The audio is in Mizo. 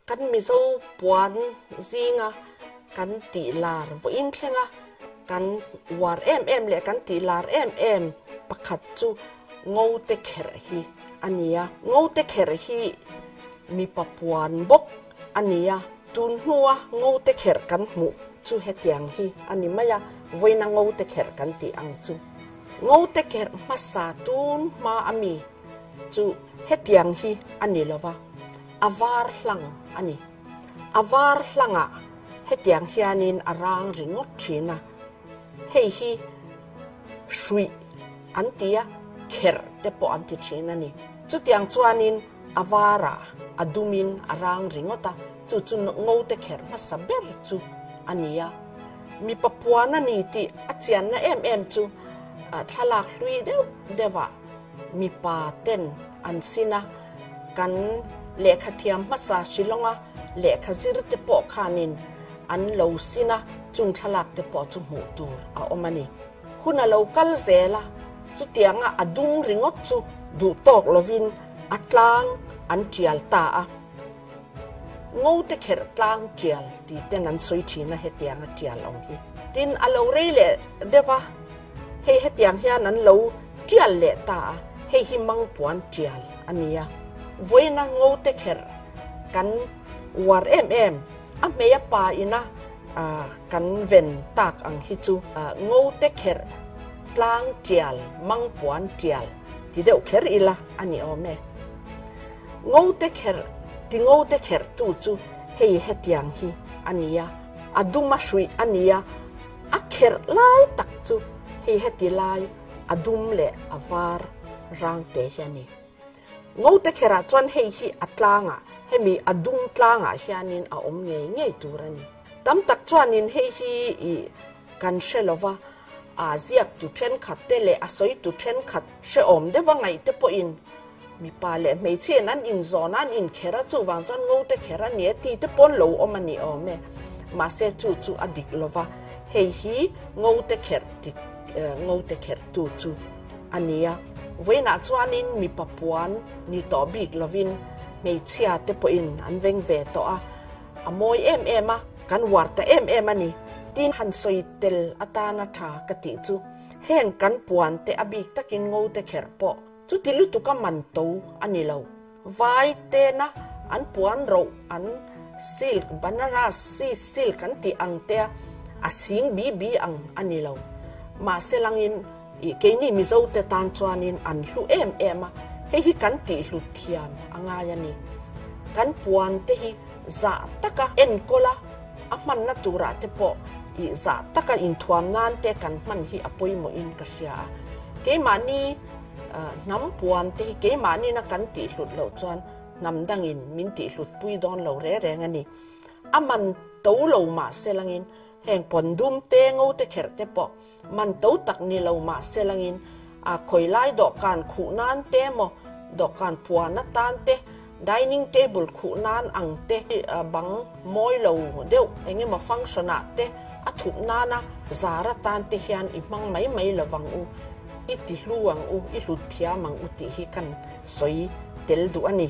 Kan Mizo puan zinga kan tih lar vawiin thlenga kan uar em em leh kan tih lar em em pakhat chu Ngote kherh hi a ni a. Ngote kherh hi mipa puan bawk a ni a. Tun hnua ngote kherh kan hmuh chu hetiang hi a ni mai a, vawiina ngote kherh kan tih ang chu. Ngote kherh hmasa tun hma a mi chu hetiang hi a ni lo va, a var hlang a ni. A var hlangah hetiang hianin a rang ringawt thin a, hei hi hruih an ti a, kherh te pawh an ti thin a ni. Chutiang chuanin a varah a dumin a rang ringawt a, chu chu ngote kherh hmasa ber chu a ni a. Mipa puan a ni tih a chianna em em chu thlalak hlui deuh deuhah mipa ten an sin a, kan lehkha thiam hmasa Shillong-a lehkha zir te pawh khanin an lo sin a, chung thlalak te pawh chu hmuh tur a awm a ni. Hun a lo kal zel a, chutianga a dung ringawt chu duh tawk lovin a tlang an tial ta a. Ngote kherh tlang tial ti ten an sawi thin a hetianga tial awm hi. Tin, a lo rei leh deuh a, hei hetiang hian an lo tial leh ta a, hei hi mangpuan tial a ni a. Vawiina ngote kherh kan uar em em, a hmei a pa ina kan ven tak ang hi chu ngote kherh tlang tial, mangpuan tial ti deuh kher ila a ni awm e. Ngote kherh ti ngote kherh tu chu hei hetiang hi a ni a, a dum a hruih a ni a, a kherh lai tak chu hei heti lai a dum leh a var rang te hi a ni. Ngote kherh ah chuan hei hi a tlangah hemi a dum tlangah hianin a awm ngei ngei tur a ni. Tam tak chuanin hei hi ih kan hre lova, a ziak tu thenkhat te leh a sawi tu thenkhat hrehawm deuha ngaih te pawhin Mipa leh hmeichhiain an inzawn a, an inkher a, chuvang chuan ngote kher a ni e ti te pawn lo awm a ni awm e. Mahse chu chu a dik lo va, hei hi ngote kherh ti ngote kherh tu chu a ni a. Vawiinah chuanin mipa puan ni tawh bik lovin hmeichhia te pawhin an veng ve tawh a, a mawi em em a, kan uar ta em em a ni. Tin, han sawi tel atana tha ka tih chu heng kan puan te a bik takin ngote kherh pawh Chuti lutuka man to a ni lo. Vai tena an puan roh an silk, Banaras si silk an tih ang te a sing bi bi ang a ni lo. Mahse langin ih keini Mizo te tan chuanin an hlu em em a, hei hi kan tih hlut thiam a ngai a ni. Kan puan te hi zah taka enkawl a, a hmanna turah te pawh ih zah taka inthuam nan te kan hman hi a pawimawhin ka hria a. Keimahni Hnam puan te hi keimahnin a kan tih hlut loh chuan hnam dangin min tih hlut pui dawn lo re reng a ni. A man to lo mah se langin heng pawn dum te, ngo te kherh te pawh man to tak ni lo mah se langin a khawi lai dawhkan khuh nan te emaw dawhkan puan atan te, dining table khuh nan ang te, bang mawi lo deuh eng emaw function ah te a thup nana zar atan te hian i hmang mai mai lovang u. I ti hlu ang u, i hlut thiam ang u tih hi kan sawi tel duh a ni.